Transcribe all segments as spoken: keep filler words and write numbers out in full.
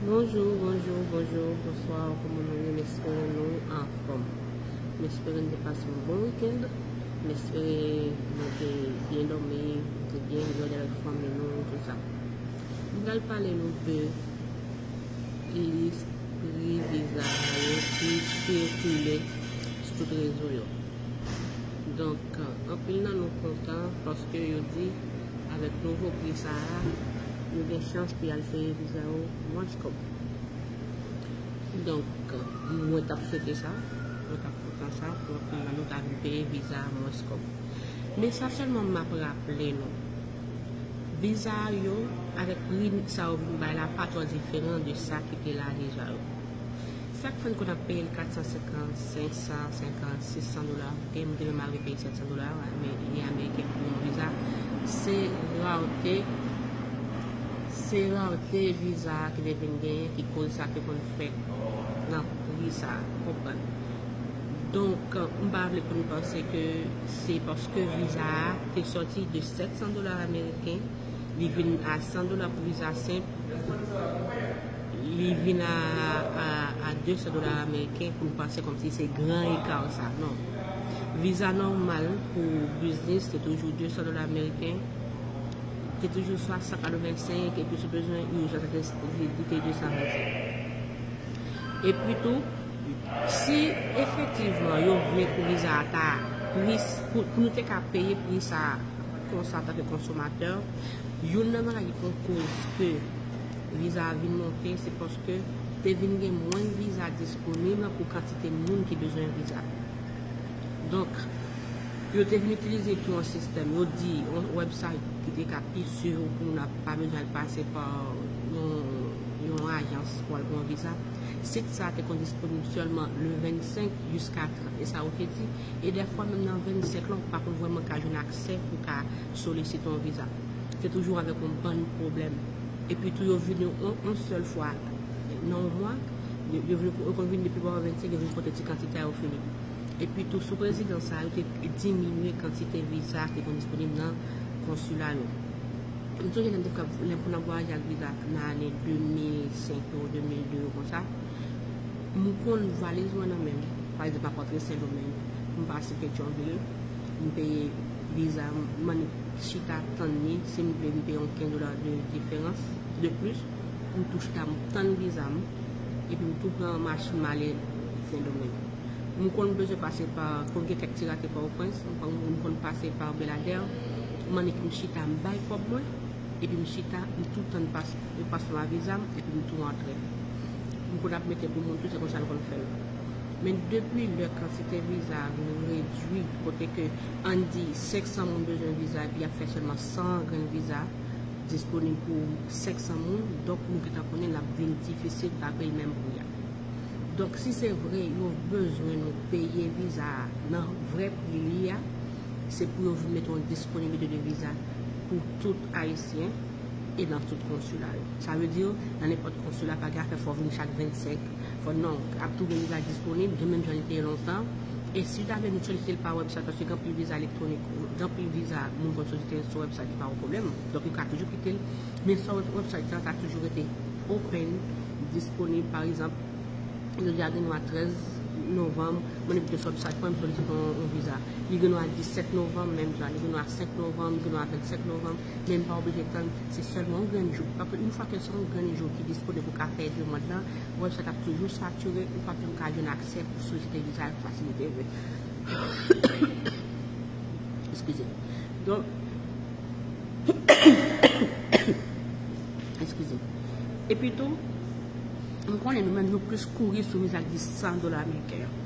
Bonjou, bonjou, bonjou, bonswa, kòman nou ye? M espere nou anfòm. M espere n te pase yon bon wikenn. M espere nou te byen dòmi, nou te byen jwe avèk fanmi nou, tout sa. M pral pale nou de lis pri viza yo ki sikile sou tout rezo yo. Donk, anpil nan nou kontan paske yo di avèk nouvo pri sa a, nou gen chans pou y al peye viza yo mwens kòb. Donk, mwen t ap swete sa, mwen t ap kontan sa, pou anpil nan nou ta vin peye viza a mwens kòb. Men sa sèlman m ap raple nou. Viza yo, avèk pri sa yo vin bay la, pa twò diferan de sa ki te la deja yo. Sa k fè n konn ap peye l kat san senkant, senk san, senkant, sis san dola. Gen moun ki menm arive peye sèt san dola, men li ameriken pou yon viza. Se rarte, se rarte viza ki te vin genyen ki koz sa te konn fèt nan pri sa, konprann. Donk, m pa vle pou nou panse ke se paske viza a te sòti de sèt san dola ameriken, li vin a san dola pou viza senp, li vin a, a, a de san dola ameriken pou n panse kòmsi se gran eka sa. Non. Viza nòmal pou biznis, se toujou de san dola ameriken, te toujou swa san katrevensenk, epi si w bezwen ijans, li te de san vennsenk. Epi tou, si efektivman yo vle pou viza a ta pri, pou, pou nou te ka peye pri sa konsa antanke konsomatè, youn nan bagay ki konn koz ke viza a vin monte, se paske te vin gen mwens viza disponib pou kantite moun ki bezwen viza. Donk, yo te vin itilize tou yon sistèm, yo di, yon website ki te ka pi si pou moun ap pa bezwen al pase pa yon, yon ajans pou al pran viza. Sit sa a te konn disponib sèlman le vennsenk jiska trant, e sa yo te di. E dèfwa, menm nan vennsenk lan, ou pa konn vrèman ka jwenn aksè pou ka solisite yon viza. Se toujou avèk yon bann pwoblèm. Epi tou, yo vini yon, yon sèl fwa nan yon mwa, yo, yo vini, yo konn vini depi bò vennsenk, yo vin pote ti kantite a, yo fini. Epi tou, sou prezidan sa a, yo te diminye kantite viza ki konn disponib nan konsila yo. M sonje lè m te fè, lè m konn ap vwayaje ak viza nan ane de mil senk yo, de mil de yo konsa, m konn valiz mwen nan men m. Pa egzanp, m ap antre Sendomeng, m pase Petyonvil, m peye viza, m annik chita tann li, si m vle, m peye yon kenz dola de diferans, de plis, m tou chita, m tann viza m, epi m tou pran machin m ale Sendomeng. M konn bezwen pase pa, konn gen kèk ti rate Pòtoprens, m konn, m konn pase pa Beladè, m annik m chita, m bay kòb mwen, epi m chita, m tou tann pas, yo pas mwen viza m, epi m tou antre. M konn ap mete pou moun tou, se konsa l konn fè l. Men depi lè kantite viza a vin redui, kote ke, ann di, senk san moun bezwen viza, epi y ap fè sèlman san grenn viza disponib pou senk san moun, donk nou gentan konnen l ap vin difisil pou ta peye menm pri a. Donk, si se vre, yo bezwen nou peye viza a nan vrè pri li a, se pou yo vin mete yon disponibilite de viza pou tout Ayisyen e nan tout konsila yo. Sa vle di, nan nenpòt konsila, pa gen afè fò w vin chak vennsenk, fò non, ap tou gen viza disponib, gen menm jan li te ye lontan. E si w ta vle nou solisite l pa website, paske gen anpil viza elektwonik, gen anpil viza moun konn solisite sou website, li pa yon pwoblèm. Donk, yo ka toujou kite l. Men sou website sa, ta toujou rete open, disponib, pa egzanp, jodi a gen nou a trèz novanm, mwen mete sou website mwen, m solisite yon, yon viza. Li gen nou a disèt novanm, menm jan, li gen nou a senk novanm, li gen nou a vennsenk novanm, men m pa oblije tann, se sèlman yon grenn jou. Paske yon fwa ke se yon grenn jou ki disponib pou ka fè demann lan, website ap toujou satire, ou p ap janm ka jwenn aksè pou solisite viza ak fasilite vre. Eskize. Donk, eskize. Epi tou, m konnen nou menm nou plis kouri sou viza ki di san dola ameriken an.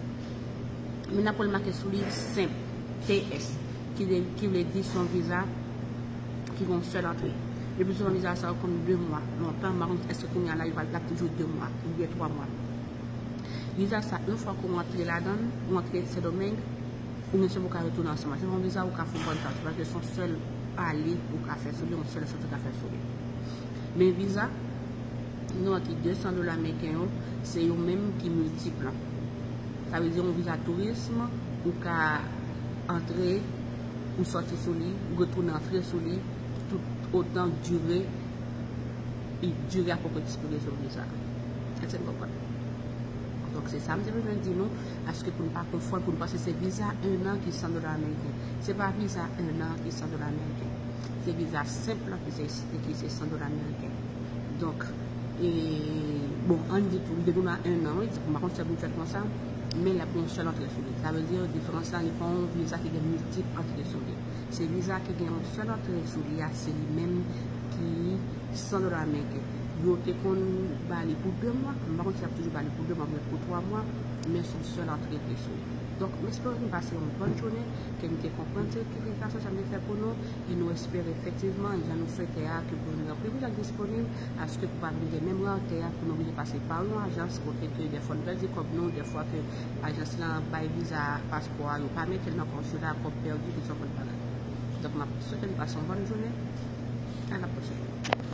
Men n ap wè l make sou li senp, T S, ki vle, ki vle di se yon viza ki gen yon sèl antre. Leplizouvan viza sa yo konn de mwa. Lontan, m pa konn èske kounye a la, yo pral, l ap toujou de mwa, oubyen twa mwa. Viza sa, yon fwa ke w antre ladan l, ou antre Sendomeng, ou menm se pou w ka retounen ansanm. Se yon viza ou ka fè yon bann tan, se pa ke se yon sèl ale ou ka fè sou li, yon sèl soti ou ka fè sou li. Men viza nou an ki de san dola ameriken yo, se yo menm ki miltip lan. Sa vle di yon viza tourism, ou ka antre, ou sòti sou li, ou retounen antre sou li, tout otan dire dire a poko ekspire sou viza. Èske n konprann? Donk, se sa m te bezwen di nou, paske pou n pa konfonn, pou n panse se viza enn an ki san dola ameriken. Se pa viza enn an ki san dola ameriken. Se viza senp lan ki se, ki se san dola ameriken. Donk, e, bon, ann di tou, li te gen enn an, wi, m pa konn si sa vin fèt konsa, men l ap gen yon sèl antre sou li. Sa vle di, diferans la, li pa yon viza ki gen miltip antre sou li. Se viza ki gen yon sèl antre sou li a, se li menm ki san dola ameriken. Yo te konn ba li pou de mwa, m pa konn si y ap toujou ba li pou de mwa, oubyen pou twa mwa, men se yon sèl antre ki sou li. Donk, m espere nou pase yon bòn jounen, ke nou te konprann sertifikasyon sa m te fè pou nou, e nou espere efektivman, jan nou swete a, ke pou nou gen anpil viza disponib, aske pou pa vin gen menm rarite a, pou nou oblije pase pa yon ajans, kote ke dèfwa nou pèdi kòb nou, dèfwa ke ajans lan bay viza paspò a, yo pa mete l nan konsila, kòb pèdi, tout sa konn bagay. Donk, m ap swete nou pase yon bòn jounen. A la pwochèn.